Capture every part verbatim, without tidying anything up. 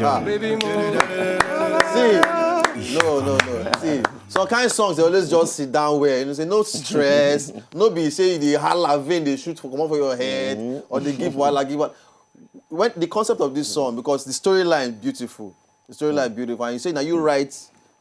See, no, no, no. See, some kind songs they always just sit down where you know say no stress, no be say the holla vein they shoot for come off for your head or they give wala give wala. When the concept of this song because the storyline beautiful, the storyline beautiful, and you say now you write.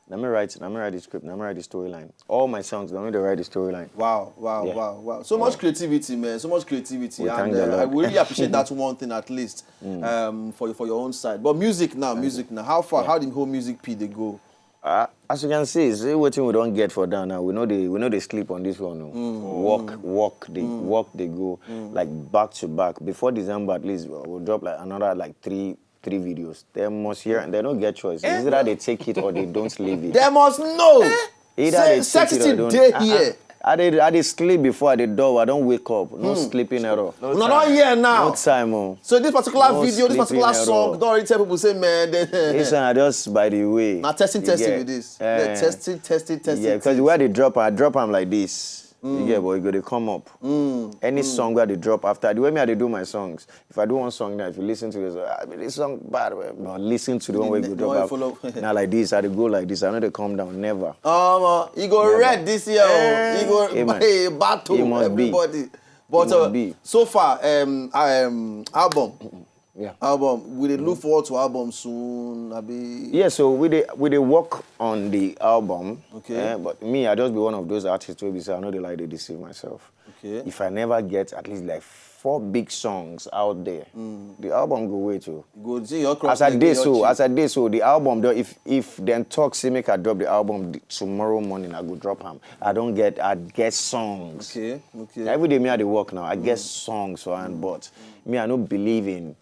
Let me write. Let me write the script. Let me write the storyline. All my songs, let me write the storyline. Wow, wow, yeah. Wow, wow. So much creativity, man. So much creativity. We and uh, I really appreciate that one thing at least mm. um, for, for your own side. But music now, music now. How far, yeah. How did whole music P they go? Uh, as you can see, see what we don't get for down now. We know they we know they sleep on this one. No? Mm. Work, work, they mm. Work, they go mm. Like back to back. Before December, at least we'll drop like another like three three videos. They must hear and they don't get choice. Eh? It's either they take it or they don't leave it. They must know. Eh? Either they take it or they don't. Here. I dey I dey sleep before I dey door. I don't wake up. No hmm. Sleeping at all. No, no, not here now. No time. Oh. So this particular no video, this particular song, don't already tell people say, man. They... Listen, I just by the way. Now testing, testing with this. Uh, yeah, testing, testing, testing. Yeah, because where they drop, I drop them like this. Mm. Yeah, but you go to come up. Mm. Any mm. Song where they drop after the way me I dey do my songs. If I do one song now, if you listen to this, ah, this song bad, but listen to the one where you go drop. Now like this, I go like this. I know they come down never. Um, uh, you go never. Red this year. Oh. Eh, you go hey, battle it must everybody. Be. But it must uh, be. So far, um, um, album. Yeah. Album. We dey look forward to album soon. Abi. Yeah, so we dey we dey work on the album. Okay. Eh, but me, I just be one of those artists wey be say I no dey like dey deceive myself. Okay. If I never get at least like four big songs out there, mm. The album go wait too. Go see your cross. As I dey so, as I dey so, the album. Though, if if dem talk say make I drop the album tomorrow morning, I go drop am. I don't get, I get songs. Okay, okay. Every day me I dey work now. I mm. Get songs for hand, mm. But mm. Me I no believe in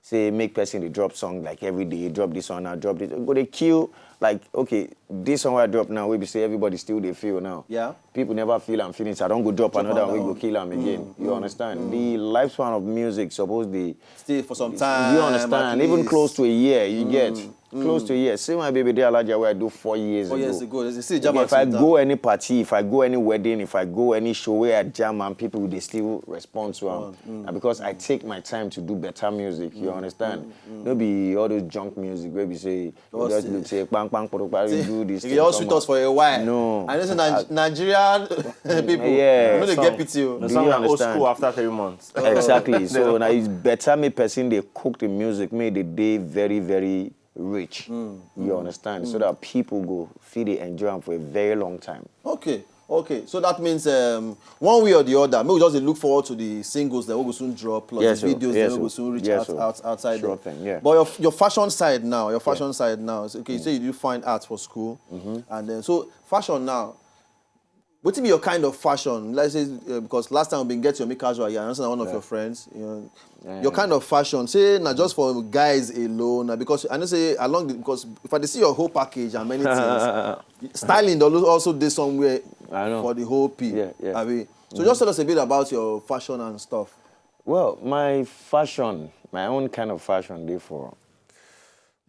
say make person dey drop song like every day, drop this one now, drop this. Go dey kill like okay, this one I drop now, we be say everybody still dey feel now. Yeah. People never feel and finish. I don't go drop, drop another one, we go kill them again. Mm, you mm, understand? Mm. The lifespan of music supposed to stay for some time. You understand? Even close to a year, you mm. Get. Mm. Close to a year. See my baby there, Alaja, where I do four years four ago. Four years ago. If I go any party, if I go any wedding, if I go any show where I jam and people they still respond to am. Mm. And because I take my time to do better music, you mm. Understand? Mm. Mm. No be all those junk music where we say you just look say bang bang poro poro do this. If you all sweet us for a while. No. I know say Nigerian people. Yeah. No, they get pity. No, some old school after three months. Exactly. So now it's better me person they cook the music, me the day very very rich. Mm. You understand? Mm. So that people go feel they enjoy them for a very long time. Okay, okay. So that means um, one way or the other, maybe we just look forward to the singles that we will soon drop, plus yes, the videos yes, that we will soon reach yes, out, out, outside sure there. Thing, yeah. But your, your fashion side now, your fashion yeah. Side now, okay, mm. You say you do fine art for school, mm-hmm. And then so fashion now, wetin be your kind of fashion? Let's say uh, because last time we been get your make casual here, and one of yeah. Your friends, you know, yeah. Your kind of fashion, say not just for guys alone, because I know say along the, because if I see your whole package and many things, styling also did somewhere for the whole P. Yeah, yeah. I mean, so mm-hmm. Just tell us a bit about your fashion and stuff. Well, my fashion, my own kind of fashion, dey for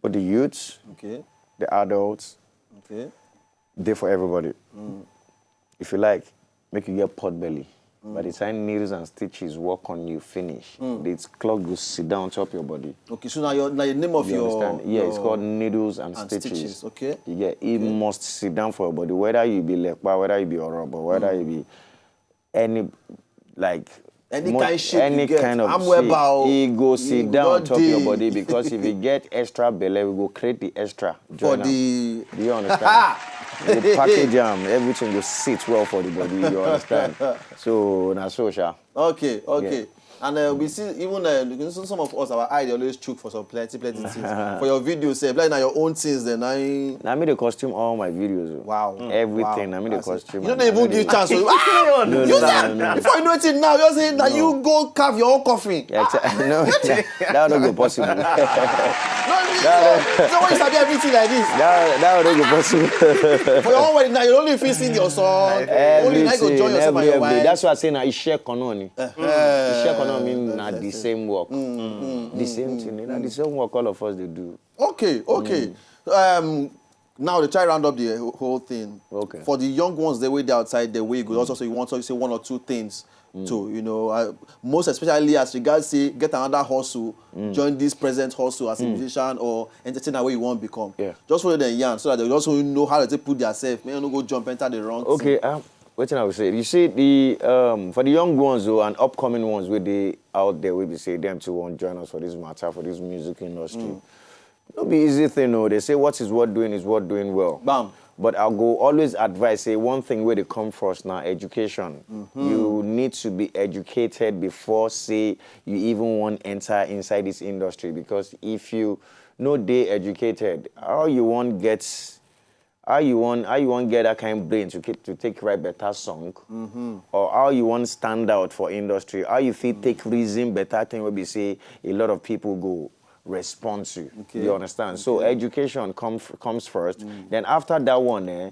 but the youths, okay. The adults, okay. Dey for everybody. Mm. If you like, make you get pot belly. Mm. By the time needles and stitches work on you finish, mm. The cloth go sit down on top your body. Okay, so now your, now your name of you your, understand? Yeah, your it's called needles and, and stitches. Stitches. Okay. You get it okay. Must sit down for your body. Whether you be lekpa, whether you be orobo, whether mm. You be any like any mo- kind shape any you get, kind of shape, e go sit down on top your body because if you get extra belly, we go create the extra for the. Do you understand? The package am, everything go sit well for the body. You understand? So na so sha. Okay, okay. Yeah. And uh, we see even uh, you know, some of us our eye dey always chook for some plenty plenty things. For your video sef, like na your own things dem na. Na me dey costume all my videos. Wow. Everything na me dey costume. You no dey even give chance. Ah! No, no, you no, no, no. Before you know it now, you say na you go carve your own coffin. Yeah, no, that no go possible. No, so when you sabi everything like this. That that no go possible. For your own wedding now, you only fit sing your song. Everything, only na you go join yourself and your wife. That's why I say na iṣẹ́ kan náà ni. Iṣẹ́ kan náà mean na the same work. The same thing, na the same work all of us dey do. Okay, okay. Um, now they try round up the whole thing. Okay. For the young ones, they wait outside the way you go. Also, so you want to say one or two things So, you know, I, most especially as regards say get another hustle, join this present hustle as a musician or entertainer where you want become. Yeah. Just follow them yarn so that they also know how to take put themselves. May no go jump enter the wrong Okay, thing. Um, wetin I would say? You see, the um, for the young ones though, and upcoming ones, wey dey out there, we be say them too won't join us for this matter, for this music industry. No be easy thing, no. They say what is worth doing is worth doing well. Bam. But I go always advise say one thing where they come first now, education. You need to be educated before say you even want enter inside this industry, because if you no dey educated, how you want get how you want how you want get that kind of brain to keep to take write better song, or how you want stand out for industry, how you feel take reason better thing will be say a lot of people go respond to. Okay. You understand? So education come, comes first. Then after that one, eh,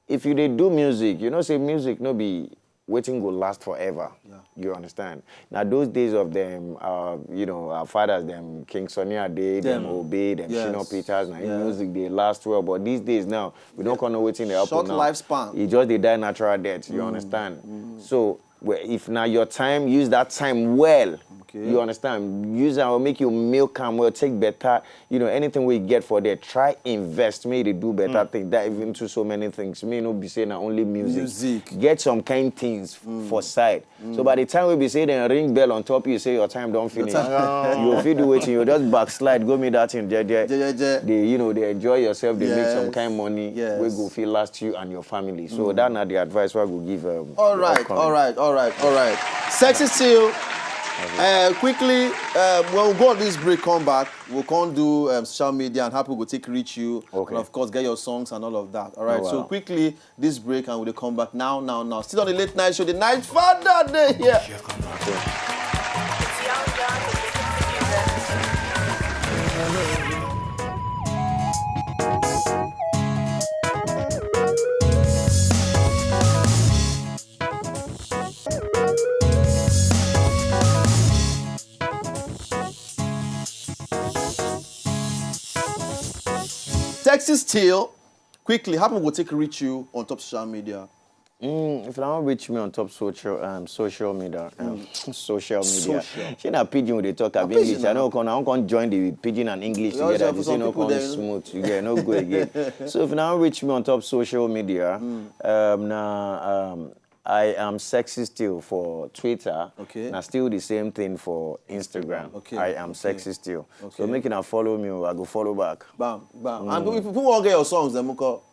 if you dey do music, you know say music no be waiting go last forever. Yeah. You understand? Now those days of them, uh, you know, our fathers, them King Sunny Ade, them, Them. Obey, them Yes. Shino Peters, now Yeah. music they last well. But these days now, we don't know waiting they happen Short now. Lifespan. You just they die natural death. You understand? So well, if now your time, use that time well. Okay. You understand? Use it will make you milk and well take better. You know anything we get for there, try invest. Me they do better thing. Dive into so many things. Me no be saying na only music. Music. Get some kind things for side. So by the time we be say then ring bell on top, you say your time don't finish. You feel do waiting. You just backslide. Go me that thing, jeje. Jejeje. They you know they enjoy yourself. They make some Yes. kind money. Yes. We go feel last you and your family. So that na the advice we go give. Um, All right, upcoming. All right, all right, all right. Sexy Still. Uh, quickly, uh, when we go on this break, come back, we'll come do um, social media and how people go take reach you. Okay. And of course, get your songs and all of that. All right, Oh, so wow. Quickly, this break and we'll come back now, now, now. Still on the late night show, the night father day here. Sexy Still, quickly, how people go take reach you on top social media? Mm, if you don't reach me on top social um, social media, um, social media. Social. She na pidgin we dey talk. I pidgin English. I na. No come. I come join the pidgin and English You also together. have They some say no people come there. Smooth. You get no go again. So if you don't reach me on top social media, um, na um, I am sexy still for Twitter. Okay. Na still the same thing for Instagram. Okay, I am okay. Sexy still. Okay. So make una follow me. I go follow back. Bam, bam. And if people want get your songs, then call.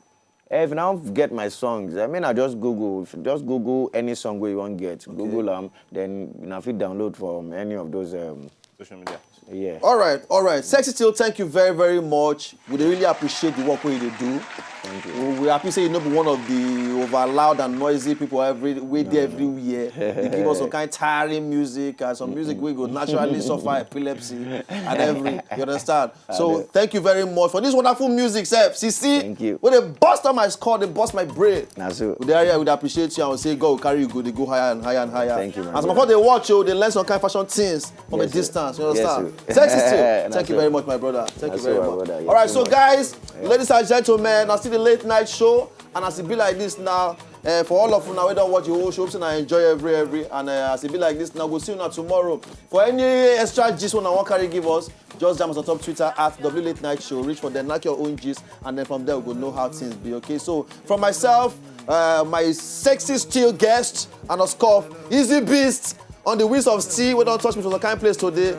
Eh, if you now get my songs, I mean, I just Google, if you just Google any song where you want get, Google them, then you know, if you download from any of those, um, Social media. Yeah. All right, all right. Sexy Still, thank you very, very much. We dey really appreciate the work wey you dey do. Thank you. We, we happy say you no be one of the over loud and noisy people every wey dey everywhere. They give us some kind tiring music and some music we go naturally suffer epilepsy and every. You understand? So thank you very much for this wonderful music, sef. Sisi, Thank you. Wey dey bust on my skull, dey bust my brain. Na so. With the area, we appreciate you and we say God will carry you go, dey go higher and higher and higher. Thank you, my As my brother. They watch you, they learn some kind fashion things from Yes, a distance. You sir. Yes, understand? sir. Sexy Still. Na Thank you so. Very much, my brother. Thank Na you so, very my much. brother. You All right, too so much. Guys, ladies and gentlemen, na still the late night show, and as it be like this now, uh, for all of una wey don watch the whole show, hope say una enjoy every every, and uh, as it be like this now, we'll see you now tomorrow. For any extra gist wey una wan carry give us, just jam us on top Twitter at W Late Night Show. Reach for them, knock your own gist, and then from there we go know how things be. Okay, so from myself, uh, my Sexy Still guest, and of course, Easy Beast on the wheels of steel, wey don touch me for some kind place today.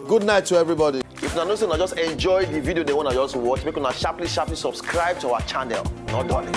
Good night to everybody. If una know say una just enjoy the video, they wanna just watch, make una sharply, sharply subscribe to our channel. Not done.